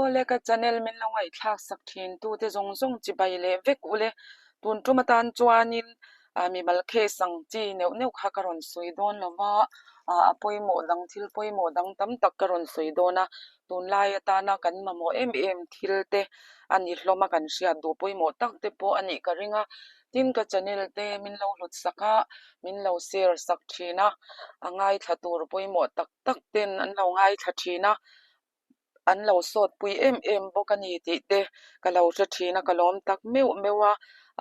Awle ka channel min lo ngaihthlak sak thin tu te zawng zawng chibai leh vek ule. Tun tum atan chuanin mimal case ang chi neuh neuh kha ka rawn sawi dawn lo va, a pawimawh dang thil pawimawh dang tam tak ka rawn sawi dawn a. Tunlai atana kan mamawh em em thil te a ni hlawm a, kan hriat duh pawimawh tak te pawh a nih ka ring a. Tin ka channel te min lo hlut sak a, min lo share sak thin a, a ngaithla tur pawimawh tak tak ten an lo ngaithla thin a. an lo sawt pui em em bawk a ni tih te ka lo hre thin a, ka lawm tak meuh meuh a,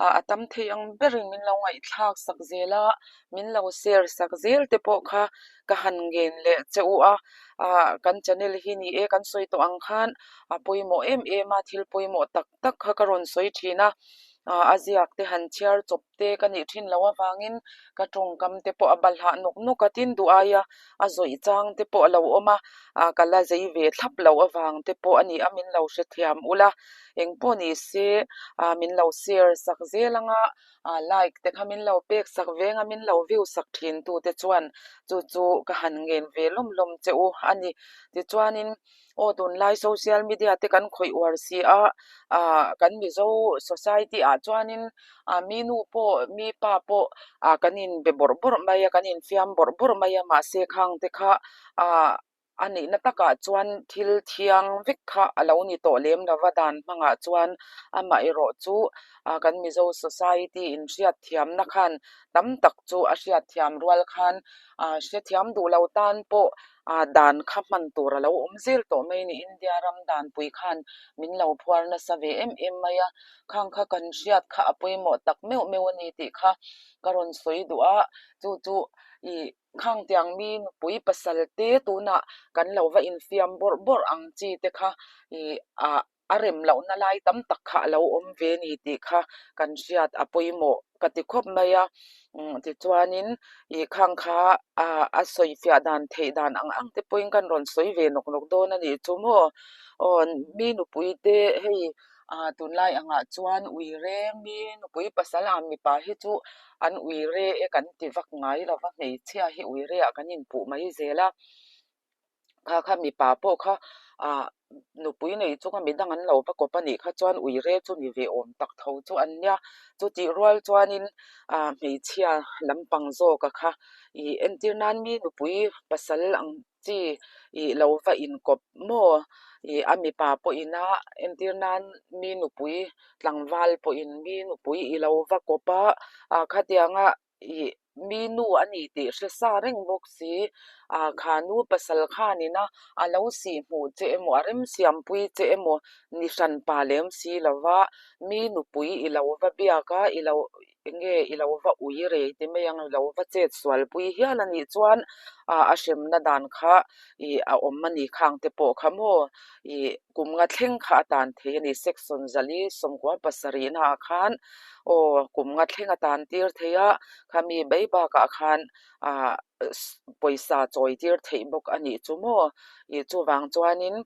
ah a tam thei ang berin min lo ngaihthlak sak zel a, min lo share sak zel te pawh kha ka han ngen leh che u a, ah kan channel hi ni e kan sawi tawh ang khan a pawimawh em em a, thil pawimawh tak tak kha ka rawn sawi thin a, ah a ziak te han chhiar chawp te ka nih thin loh avangin ka tawngkam te pawh a balhah nawk nawk a, tin duh aia a zawih chang te pawh a lo awm a, ah ka la zei ve thlap loh avang te pawh a ni a, min lo hrethiam ula, engpawh ni se ah min lo share sak zel anga ah like te kha min lo pek sak veng a, min lo view sak thin tu te chuan chu chu ka han ngen ve lawm lawm che u a ni. Tichuanin. Aw tunlai social media te kan khawih uar si a, ah kan Mizo society ah chuanin ah mi nu pawh mi pa pawh ah kan inbe bawrh bawrh mai a kan infiam bawrh bawrh mai a mahse khang te kha ah a nihna takah chuan thil thiang vek kha a lo ni tawh lem lo va dan hmangah chuan amaherawh chu ah kan Mizo society inhriatthiamna khan tam tak chu a hriatthiam rual khan ah hrethiam duh lo tan pawh Ah dan kha hman tur a lo awm zel tawh mai ni India ram danpui khan min lo phuar nasa ve em em mai a, khang kha kan hriat kha a pawimawh tak meuh meuh a ni tih kha ka rawn sawi duh a, chu chu ih khang tiang mi nupui pasal te tunah kan lo va infiam bawrh bawrh ang chi te kha ih ah a rem lohna lai tam tak kha a lo awm ve ni tih kha kan hriat a pawimawh ka ti khawp mai a tichuanin ih khang kha ah a sawi fiah dan theih dan ang ang te pawhin kan rawn sawi ve nawk nawk dawn a nih chu maw aw mi nupui te hei ah tunlai angah chuan uire mi nupui pasal ah mipa hi chu an uire e kan ti vak ngai lo va hmeichhia hi uire ah kan inpuh mai zel a. Kha kha mipa pawh kha ah nupui nei chunga midang an lo va kawp a nih kha chuan uire chu ni ve awm tak tho chu an nia. Chutih rual chuanin ah hmeichhia lampang zawka kha ih entir nan mi nupui pasal ang chi ih lo va inkawp maw ih a mipa pawhin a entir nan mi nupui tlangval pawhin mi nupui i lo va kawp a ah khatianga Ih, mi nu a ni tih hre sa reng bawk si. Ah, kha nu pasal khanin a a lo sih hmuh che emaw, a remsiampui che emaw ni hran pa lem si lo va, mi nupui i lo va biak a, i lo enge i lo va ui rei ti mai ang, i lo va chet sualpui hial a nih chuan ah a hremna dan kha ih a awm a ni khang te pawh kha maw ih kum nga thleng kha a tan thei a ni section zali sawmkua pasarih naah khan aw kum nga thleng a tan tir thei a khami mai bakah khan ah pawisa chawi tir theih bawk a nih chu maw ih chuvang chuanin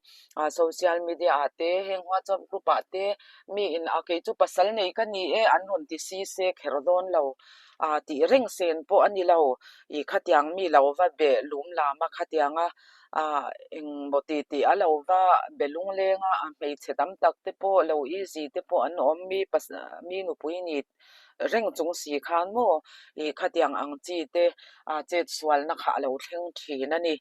ah social media ah te heng whatsapp group ah te mi in a kei chu pasal nei ka ni e an rawn ti si se kher dawn lo ah tih reng sen pawh a ni lo ih khatiang mi lo va be lum lam a khatianga ah engmaw tih tih a lo va be lungleng a a hmeichhe tam tak te pawh lo easy te pawh an awm mi mi nupui ni reng chung si khan maw ih khatiang ang chi te ah chet sualna kha a lo thleng thin a ni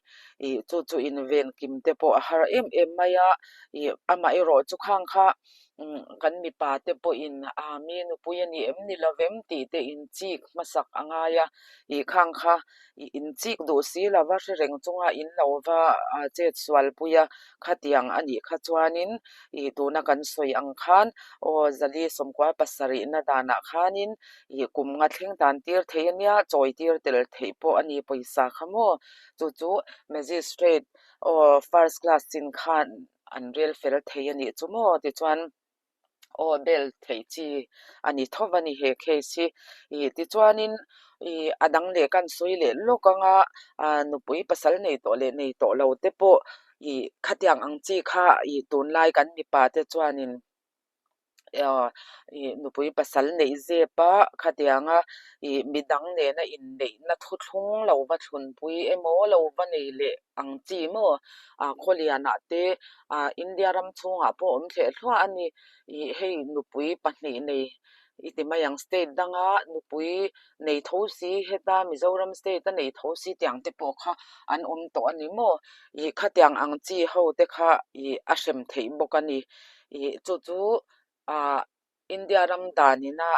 ih chu chu inven kim te pawh a har em em mai a ih amaherawh chu khang kha kan mipa te pawhin ah mi nupui a ni em ni lo vem tih te inchik hmasak a ngai a ih khang kha ih inchik duh si lo va hre reng chunga in lo va chet sual pui a khatiang a nih kha chuanin ih tuna kan sawi ang khan aw zali sawmkua pasarihna danah khanin ih kum nga thleng dan tir thei a nia chawi tir tel theih pawh a ni pawisa kha maw chu chu magistrate aw first class chin khan an rel fel thei a nih chu maw tichuan aw bel theih chi a ni tho a ni he case hi ih tichuanin ih a dang leh kan sawi leh lawk anga ah nupui pasal nei tawh leh nei tawh lo te pawh ih khatiang ang chi kha ih tunlai kan mipa te chuanin. Ih nupui pasal neih zep a khatianga ih midang nena inneihna thuthlung lo va thlunpui emaw lo va nei leh ang chi maw ah khawlianah te ah India ram chhungah pawh awm thleh thluah a ni ih hei nupui pahnih nei i ti mai ang state danga nupui nei tho si heta Mizoram state a nei tho si tiang te pawh kha an awm tawh a ni maw ih khatiang ang chi ho te kha ih a hrem theih bawk a ni ih chu chu ah India ram danina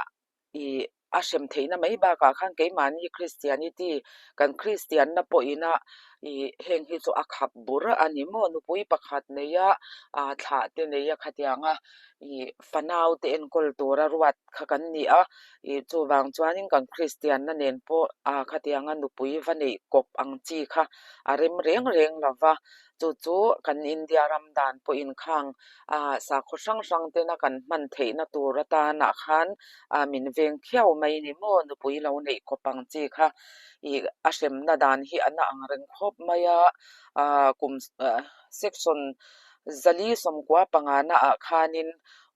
ih a hrem theihna mai bakah khan keimahni Christianity kan Christianna pawhina ih heng hi chu a khap bur a ni maw nupui pakhat neia ah thlah te neia khatianga ih fanau te enkawl tura ruat kha kan ni a ih chuvang chuanin kan Christianna nen pawh ah khatianga nupui va neih kawp ang chi kha a rem reng reng lova chu chu kan India ram dan pawhin khang ah sakhaw hrang hrang tena kan hman theihna tur atanah khan ah min veng khiau mai ni maw nupui lo neih kawp ang chi kha ih a hremna dan hi a na ang reng khawp mai a ah kum section zali sawmkua pangana ah khanin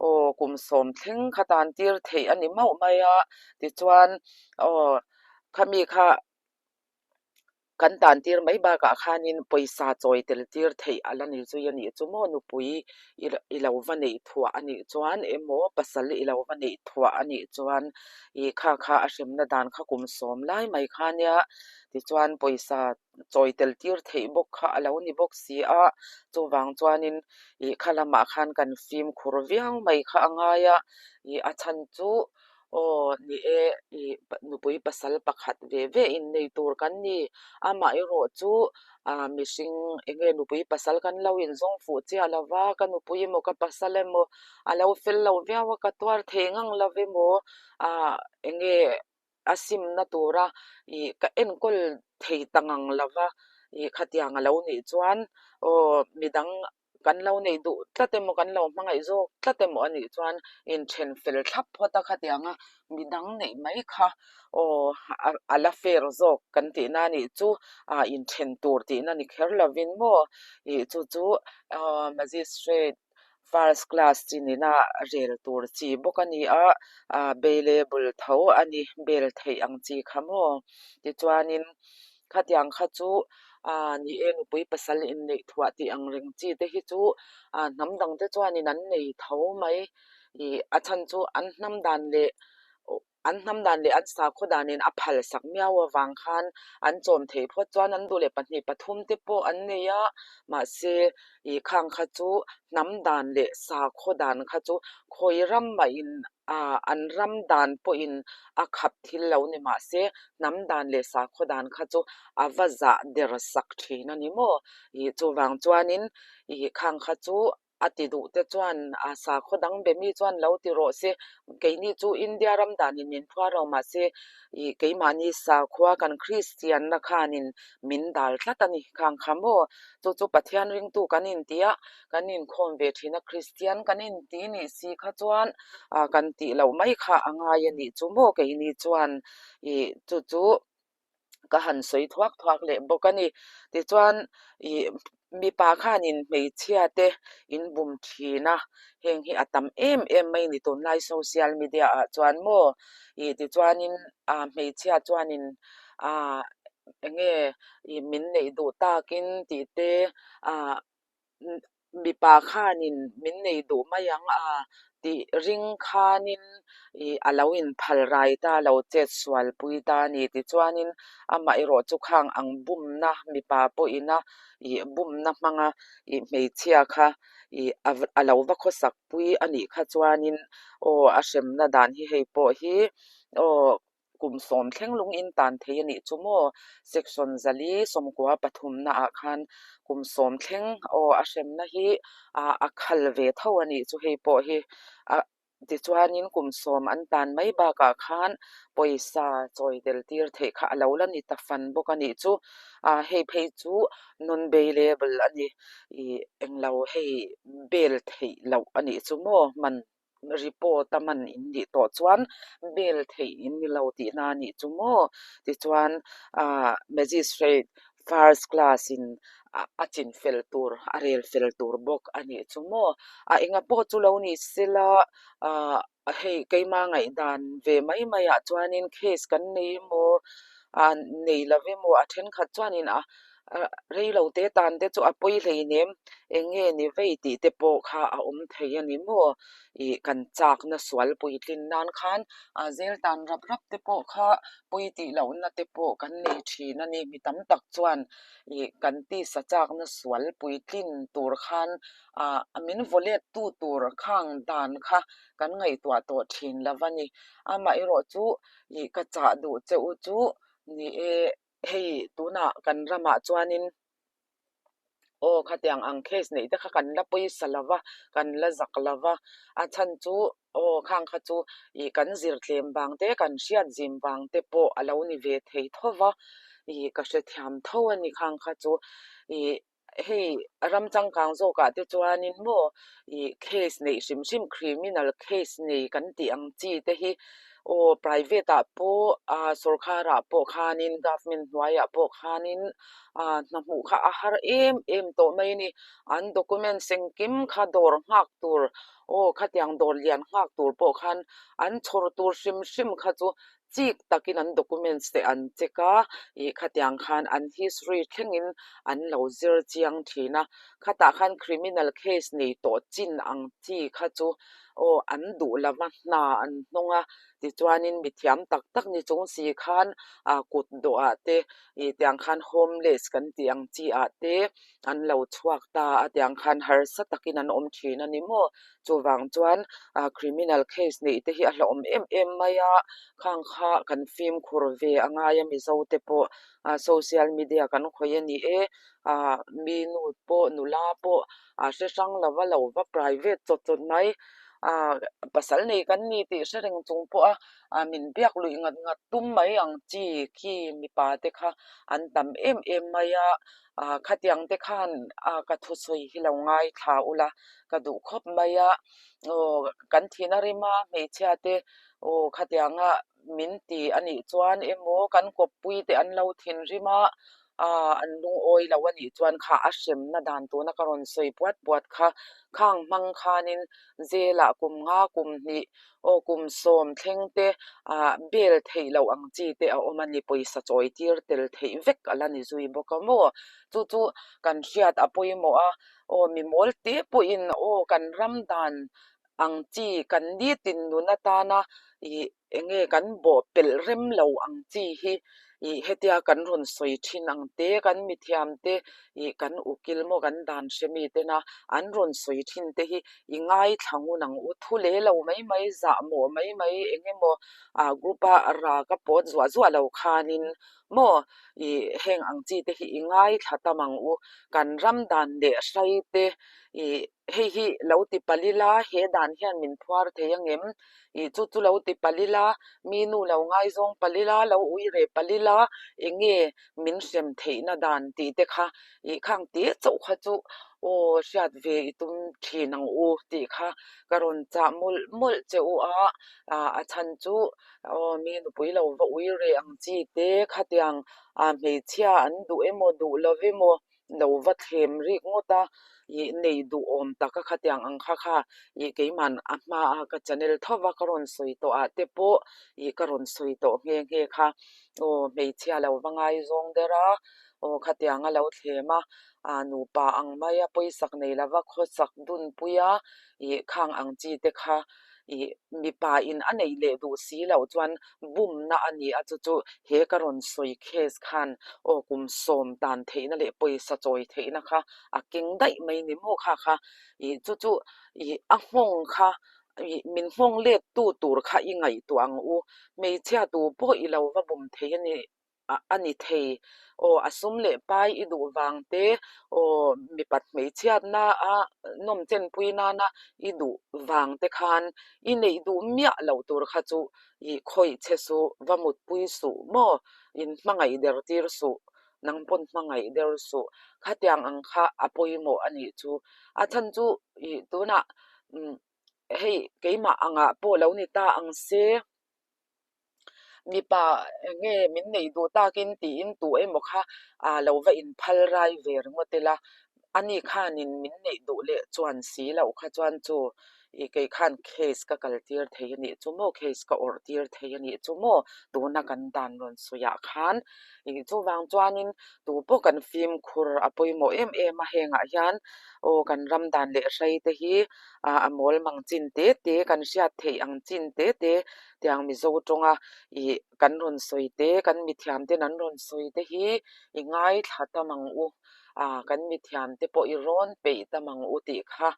aw kum sawm thleng kha tan tir theih a ni mauh mai a tichuan aw khami kha Kan tan tir mai bakah khanin pawisa chawi tel tir theih a la ni zui a nih chu maw nupui i lo va neih thuah a nih chuan emaw pasal i lo va neih thuah a nih chuan ih kha kha a hremna dan kha kum sawm lai mai kha nia tichuan pawisa chawi tel tir theih bawk kha a lo ni bawk si a chuvang chuanin ih kha lamah khan kan fimkhur viau mai kha a ngai a ih a chhan chu. Aw ni e, ih nupui pasal pakhat ve ve innei tur kan ni. Amaherawh chu ah mihring eng nge nupui pasal kan lo inzawng fuh chiah lo va, ka nupui emaw ka pasal emaw a lo fel lo viau a, ka tuar thei ngang lo emaw ah eng nge a simna tura ih ka enkawl thei ta ngang lo va, ih khatiang a lo nih chuan aw midang Kan lo neih duh tlat emaw, kan lo hmangaih zawk tlat emaw a nih chuan inthen fel thlap phawt a khatiang a, midang neih mai kha aw a la fair zawk kan tihna a nih chu ah inthen tur tihna ni kher lovin maw ih chu chu magistrate first class chi nina rel tur chi bawk a ni a, ah bailable tho a ni bail theih ang chi kha maw tichuanin. Khatiang kha chu aaa ni e nupui pasal inneih thuah tih ang reng chi te hi chu aaa hnam dang te chuanin an nei tho mai ih a chhan chu an hnam dan leh an hnam dan leh an sakhaw danin a phal sak miau avang khan an chawm theih phawt chuan an duh leh pahnih pathum te pawh an nei a mahse ih khang kha chu hnam dan leh sakhaw dan kha chu khawi ram mahin Ah, an ram dan pawhin a khap thil lo ni mah se, hnam dan leh sakhaw dan kha chu a va zah der sak thin a ni maw? Ih, chuvang chuanin ih khang kha chu a ti duh te chuan a sakhaw dang be mi chuan lo ti rawh se, keini chu India ram danin min phuar lo mah se, ih keimahni sakhua kan Kristianna khanin min dal tlat a ni khang kha maw? Chu chu Pathian ringtu kan inti a, kan inkhawm ve thin a, Kristian kan inti nih si kha chuan ah kan tih loh mai kha a ngai a nih chu maw keini chuan ih chu chu ka han sawi thuak thuak leh bawk a ni. Tichuan ih mipa khanin hmeichhia te in bum thin a, heng hi a tam em em mai a ni tunlai social media ah chuan maw ih tichuanin ah hmeichhia chuanin ah eng nge ih min neih duh takin tih te ah mipa khanin min nei duh mai ang a tih ring khanin ih a lo inphal rai ta lo chet sual pui ta a ni. Tichuanin amah erawh chu khang ang bumna mipa pawhina ih bumna hmanga ih hmeichhia kha ih a lo va khawsak pui a nih kha chuanin aw a hremna dan hi hei pawh hi aw Kum sawm thleng lung in tan thei a nih chu maw? Section zali sawmkua pathumna ah khan kum sawm thleng aw a hremna hi a khal ve tho a nih chu hei pawh hi a tichuanin kum sawm an tan mai bakah khan pawisa chawi tel tir theih kha a lo la ni ta fan bawk a nih chu a hei phei chu non bailable a ni ih englo hei bail theih loh a nih chu maw man. Report a man in nih tawh chuan bail theih in ni lo tihna a nih chu maw? Tichuan aah magistrate first class in a chin fel tur a rel fel tur bawk a nih chu maw. A enga pawh chu lo ni sela ah hei keima ngaihdan ve mai mai ah chuanin case kan nei emaw ah nei lo emaw a thenkhat chuanin a rei lo te tan te chu a pawi hleinem eng nge ni vei tih te pawh kha a awm thei a ni maw ih kan chakna sual puitlin nan khan ah zel tan rap rap te pawh kha pawi tih lohna te pawh kan nei thin a ni mi tam tak chuan ih kan tisa chakna sual puitlin tur khan ah min vaw let tu tur khang dan kha kan ngaihtuah tawh thin lo a ni. Amaherawhchu ih ka chah duh che u chu ni e hei tunah kan ramah chuanin aw khatiang ang case neih te kha kan la pawisa lo va, kan la zak lo va, a chhan chu aw khang kha chu ih kan zir tlem vang te kan hriat zim vang te pawh a lo ni ve thei tho va, ih ka hrethiam tho a ni khang kha chu ih. Hei ram changkang zawkah te chuanin maw ih case neih hrim hrim criminal case nei kan tih ang chi te hi aw private ah pawh ah sawrkar ah pawh khanin government hnuaiah pawh khanin ah hna hmuh kha a har em em tawh mai a ni. An documents engkim kha dawr nghak tur aw khatiang dawr lian nghak tur pawh khan an chhawr tur hrim hrim kha chu chik takin an documents te an check a, ih khatiang khan an history thlengin an lo zir chiang thin a, khatah khan criminal case nei tawh chin ang chi kha chu aw an duh lova hna an hnawng a, tichuanin mithiam tak tak ni chung si khan ah kut dawhah te ih tiang khan homeless kan tih ang chi ah te an lo chhuak ta a tiang khan harsa takin an awm thin a ni maw. Chuvang chuan ah criminal case neih te hi a hlauhawm em em mai a, khang kha kan fimkhur ve a ngai a Mizo te pawh ah social media kan khawih a ni e, ah mi nu pawh nula pawh ah hre hrang lova lo va private chawt chawt mai ah pasal nei kan ni tih hre reng chung pawh a ah min biak luih ngat ngat tum mai ang chi khi mipa te kha an tam em em mai a. Ah khatiang te khan ah ka thusawi hi lo ngaithla ula ka duh khawp mai a, aw kan thihna rima hmeichhia te aw khatianga min ti a nih chuan emaw kan kawppui te an lo thinrim a, ah an lungawi lo a nih chuan kha a hremna dan tuna ka rawn sawi puat puat kha khang hmang khanin zelah kum nga kum hnih Aw kum sawm thleng te ah bel theih loh ang chi te a awm a ni, pawisa chawi tir tel theih vek a la ni zui bawk a maw? Chu chu kan hriat a pawimawh a, aw mi mawl te pawhin aw kan ram dan ang chi kan nitin nun atana ih eng nge kan bawh pelh rem lo ang chi hi ih hetia kan rawn sawi thin ang te kan mithiam te ih kan ukil maw kan dan hre mi tena an rawn sawi thin te hi i ngaithla ngun ang u thu leh lo mai mai zah mawh mai mai eng emaw ah group a rak a pawt zuah zuah lo khanin maw ih heng ang chi te hi i ngaithla tam ang u kan ram dan leh hrai te ih hei hi lo ti palh ila he dan hian min phuar thei angem ih chu chu lo ti palh ila mi nu lo ngaizawng palh ila lo ui reh palh ila eng nge min hrem theihna dan tih te kha ih khang tih chauh kha chu aw hriat ve i tum thin ang u tih kha ka rawn chah mawlh mawlh che u a, ah a chhan chu aw mi nupui lo va ui reh ang chi te khatiang ah hmeichhia an duh emaw duh lo emaw lo va thlem rik ngawt a ih nei duhawm tak a khatiang ang kha kha ih keiman a hma a ka channel tho va ka rawn sawi tawh ah te pawh ih ka rawn sawi tawh nghe nghe kha aw hmeichhia lo va ngaizawng der a aw khatiang a lo thlem a ah nupa ang mai a pawisak nei lova khawsak dunpui a ih khang ang chi te kha ih mipa in a neih leh duh si loh chuan bumna a ni a chu chu he ka rawn sawi case khan aw kum sawm tan theihna leh pawisa chawi theihna kha a keng daih mai ni maw kha kha ih chu chu ih a nghawng kha ih min nghawng let tu tur kha i ngaihtuah ang u hmeichhia tu pawh i lo va bum thei a ni. a ni thei. Aw a sum leh pai i duh vang te, aw mipat hmeichhiatna a nawm chenpui nana i duh vang te khan i neih duh miah loh tur kha chu i khawih che suh, va mutpui suh maw, in hmangaih der tir suh, nang pawn hmangaih der suh. Khatiang ang kha a pawimawh a nih chu. A chhan chu i tunah hei keimah angah pawh lo ni ta ang se. Mipa enge min neih duh takin tiin tu emaw kha lo va inphal rai ve ringawt ila, ani khanin min neih duh leh chuan si loh kha chuan chu ih kei khan case ka kal tir thei a nih chu maw, case ka awrh tir thei a nih chu maw tuna kan dan rawn sawiah khan ih chuvang chuanin tu pawh kan fimkhur a pawimawh em em a hengah hian aw kan ram dan leh hrei te hi ah a mawl mang chin te te kan hriat theih ang chin te te tiang Mizo tawnga ih kan rawn sawi te kan mithiam ten an rawn sawi te hi i ngaithla tam ang u ah kan mithiam te pawh i rawn peih tam ang u tih kha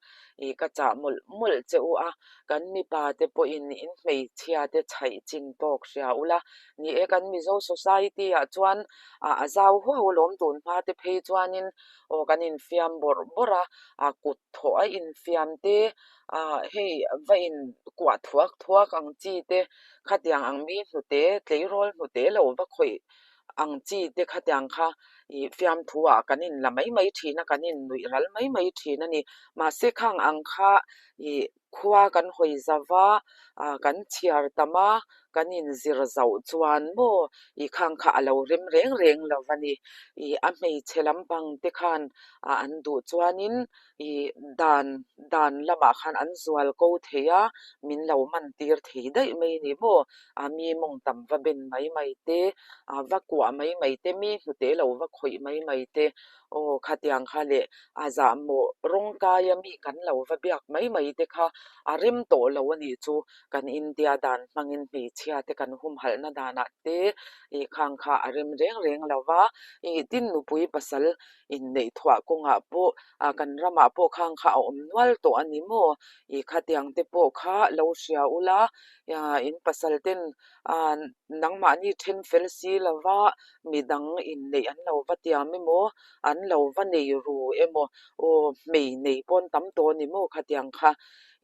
ih ka chah mawlh mawlh che u a kan mipa te pawhin in hmeichhia te chhaih chin tawk hria ula ni e kan Mizo society ah chuan ah a zau huau alawm tun hma te phei chuanin aw kan infiam bawrh bawrh a ah kut thawh a infiam te ah hei va in kuah thuak thuak ang chi te khatiang ang mi hnute tleirawl hnute lo va khawih ang chi te khatiang kha ih fiamthu ah kan in la mai mai thin a kan in nuih ral mai mai thin a ni mahse khang ang kha ih khua kan hawi zauh a ah kan chhiar tam a kan inzir zauh chuan maw ih khang kha a lo rem reng reng lo a ni ih a hmeichhe lampang te khan ah an duh chuanin ih dan dan lamah khan an zual ko thei a min lo man tir thei daih mai a ni maw a mi mawng tam va ben mai mai te ah va kuah mai mai te mi hnute lo va khawih mai mai te aw khatiang kha leh a zahmawh rawng kaia mi kan lo va biak mai mai te kha a rem tawh lo a nih chu kan India dan hmangin hmeichhia te kan humhalhna danah te ih khang kha a rem reng reng lo va ih tin nupui pasal inneih thuah kawngah pawh ah kan ramah pawh khang kha a awm nual tawh a ni maw ih khatiang te pawh kha lo hria ula ah in pasal ten ah nangmahni then fel si lova midang inneih an lo va tiam emaw an lo va nei ru emaw aw hmei nei pawn tam tawh a ni maw khatiang kha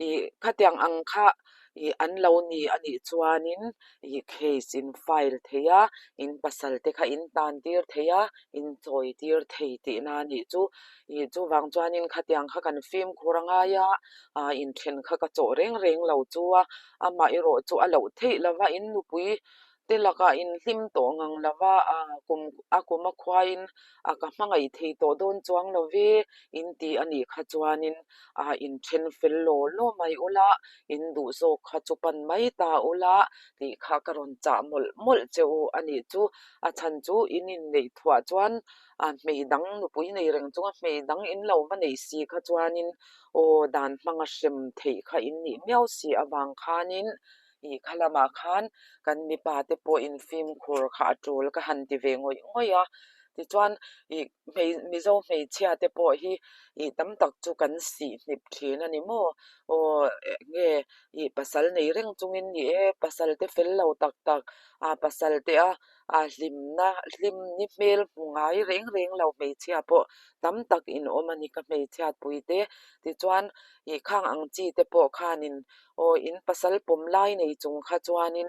ih khatiang ang kha ih an lo ni a nih chuanin ih case in file thei a in pasal te kha in tan tir thei a in chawi tir thei tihna a nih chu ih chuvang chuanin khatiang kha kan fimkhur a ngai a ah inthen kha ka chawh reng reng lo chu a amah erawh chu a loh theih lo va in nupui te lakah in hlim tawh ngang lo va ah kum a kum a khuain a ka hmangaih thei tawh dawn chuang lo ve in ti a nih kha chuanin ah inthen fel law law mai ula in duh zawk kha chu pan mai ta ula tih kha ka rawn chah mawlh mawlh che u a nih chu a chhan chu in inneih thuah chuan ah hmei dang nupui nei reng chunga hmei dang in lo va neih si kha chuanin aw dan hmanga hrem theih kha in nih miau si avang khanin ih kha lamah khan kan mipa te pawh in fimkhur kha a tul ka han ti ve ngawih ngawih a tichuan ih hmei mizo hmeichhia te pawh hi ih tam tak chu kan sih hnip thin a ni maw aw eng nge ih pasal nei reng chungin ni e pasal te fel lo tak tak ah pasal te a ah hlimna hlim ni hmel hmu ngai reng reng lo hmeichhia pawh tam tak in awm a ni ka hmeichhiat pui te tichuan ih khang ang chi te pawh khanin aw in pasal pawm lai nei chung kha chuanin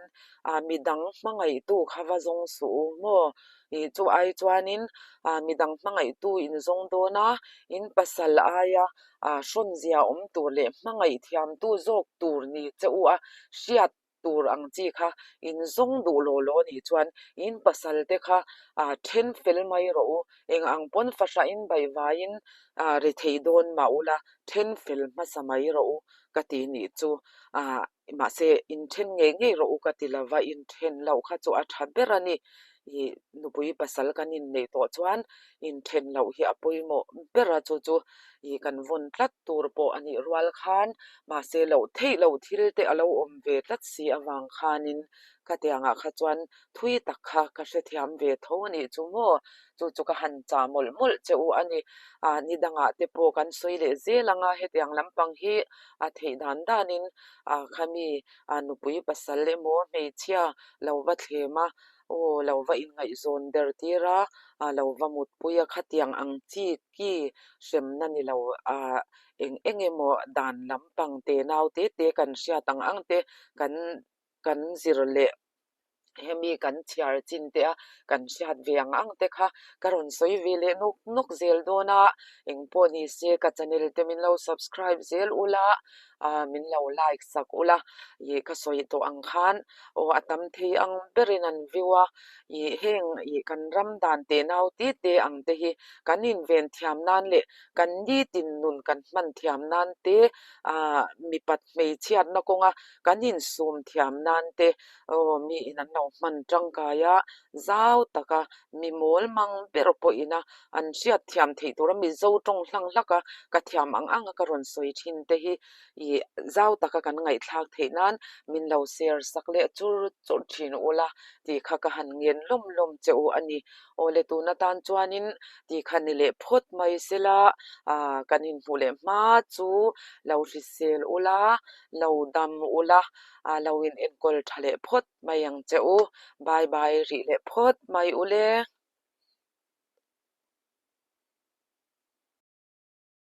ah midang hmangaihtu kha va zawng suh u maw ih chu ai chuanin ah midang hmangaihtu in zawng dawn a in pasal aia ah hrawnzia awm tur leh hmangaih thiamtu zawk tur ni che u a hriat tur ang chi kha in zawng duh law law anih chuan in pasal te kha ah then fel mai rawh u eng ang pawn fahrah in baihvaiin ah ri thei dawn mah ula then fel hmasa mai rawh u ka ti nih chu ah mahse in then ngei ngei rawh u ka ti lova in then loh kha chu a tha ber a ni ih nupui pasal kan inneih tawh chuan in then loh hi a pawimawh ber a chu chu ih kan vawn tlat tur pawh a nih rual khan mahse loh theih loh thil te a lo awm ve tlat si avang khanin khatiangah kha chuan thui tak kha ka hrethiam ve tho a nih chu maw chu chu ka han chah mawlh mawlh che u a ni ah ni dangah te pawh kan sawi leh zel ang a hetiang lampang hi a theih dan danin ah khami ah nupui pasal emaw hmeichhia lo va thlem a aw lo va inngaihzawn der tir a ah lo va mutpui a khatiang ang chi ki hremna ni lo ah eng eng emaw dan lampang te nau te te kan hriat ang ang te kan kan zir leh hemi kan chhiar chin te a kan hriat ve ang ang te kha ka rawn sawi ve leh nawk nawk zel dawn a engpawh ni se ka channel te min lo subscribe zel ula. Ah min lo like sak ula ih ka sawi tawh ang khan aw a tam thei ang berin an view a ih heng ih kan ram dan teh nau ti te ang te hi kan inven thiam nan leh kan nitin nun kan hman thiam nan te ah mipat hmeichhiatna kawnga kan insum thiam nan te aw mi in an lo hman tangkai a zau taka mi mawl mang ber pawhin a an hriat thiam theih tura Mizo tawng hlang hlak a ka thiam ang ang a ka rawn sawi thin te hi ih zau taka kan ngaihthlak theih nan min lo share sak leh chur chur thin ula tih kha ka han ngen lawm lawm che u a ni. Aw le tun atan chuanin tih kha ni leh phawt mai sela ah kan inhmuh leh hma chu lo hrisel ula lo dam ula ah lo in enkawl tha leh phawt mai ang che u. Bye bye rih leh phawt mai ule.